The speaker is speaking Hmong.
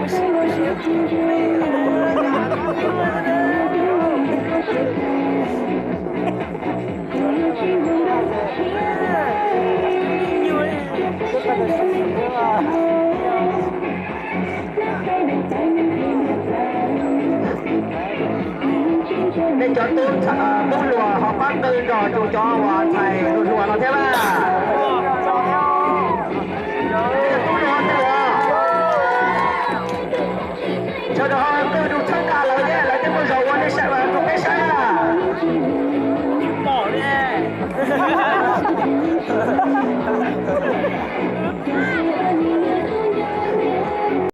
Nej cov tub, tub hluas ho pab qw nrog rau cov uas ntxhais hluas hluas no thiab na. Tub hluas, tub hluas, sawv daws ho qw rau txhawb nqa lawv thiab, lawv thiaj muaj zog ua nej saib, rau peb saib na.